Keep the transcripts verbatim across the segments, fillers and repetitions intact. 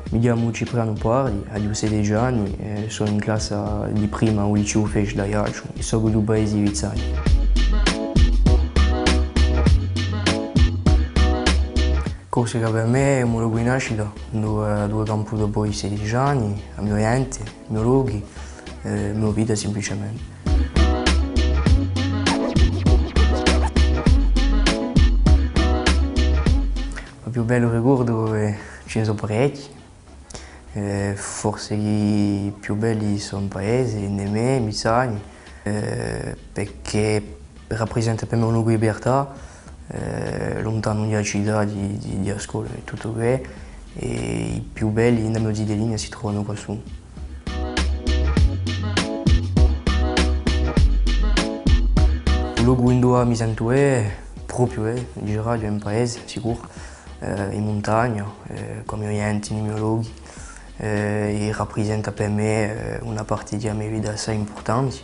Mi chjamu Ciprianu Pardi, aghju sedeci anni, è sò in classa di prima à u liceu Fesch d'Aiacciu è sò di u paese di Vizzani. Corsica per mè hè u mo locu di nascita, induve, induve campu dapoi sedeci anni, a mo ghjente, i mo lochi, eh, a mo vita simpliciamente. U più bellu ricordu, eh, ci ne sò parechji. Eh, forse i più belli sò in paese, ind'è mè, Vizzani, eh, perchè raprisenta per mè un locu di libertà, eh, luntanu di a cità, di, di, di a scola è tuttu què, è i più belli, ind'a mo zitellina, si trovanu quassù. U locu induve mi sentu bè, propiu bè, diceraghju, hè in paese, sicuru, eh, in muntagna, eh, cù a mo ghjente, i mo lochi, eh, è raprisenta per mè, eh, una parti di a mo vita assai impurtanti.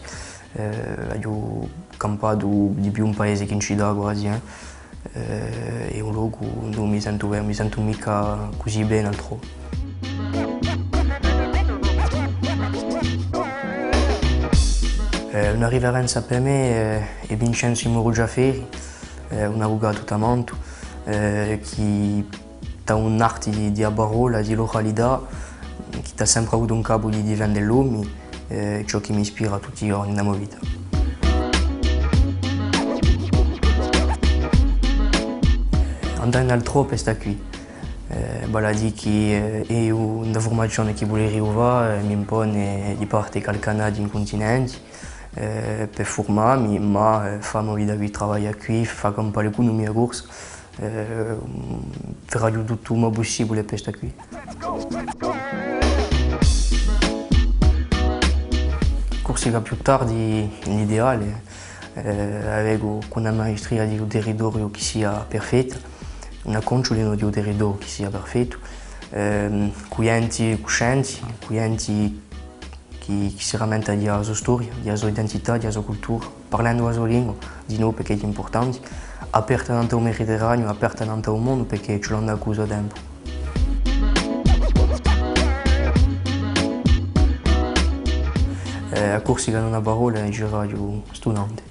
Eh, aghju campatu di più in paese chè in cità quasi, eh. Eh, hè un locu induve mi sentu bè, ùn mi sentu micca cusì bè altrò. Eh, una riferenza per mè, eh, hè Vincenzu i mo Rugiaferi, eh, un avucatu tamantu, eh, chì t'hà un'arti di, di a parolla, di l'oralità, chì t'hà sempre avutu in capu di difende l'omi, eh, ciò chì m'ispira tutti i ghjorni ind'a mo vita. Andà ind'altrò per stà quì. Eh, vale à dì chì, eh, eiu, ind'a furmazione chì vulerìu fà, eh, m'impone di parte calch'annata in cuntinenti, eh, per furmà mi, ma, eh, fà a mo vita quì, travaglià quì, fà campà l'ecunumia corsa, eh, feraghju tuttu u mo pussibule per stà quì. Corsica più tardi, l'ideale, eh, avè cù, cù una maestria di u territoriu chì sia perfetta, una cunciudina di u territoriu chì sia perfettu, ehm, cù ghjenti cuscenti, cù ghjenti chì, chì si ramenta di a so storia, di a so identità, di a so cultura, parlendu a so lingua, di novu, perchè hè impurtanti, aperta nant'à u Mediterraniu, aperta nant'à u mondu, perchè ci vole à andà cù u so tempu. Eh, a Corsica in una parolla, diceraghju stunante.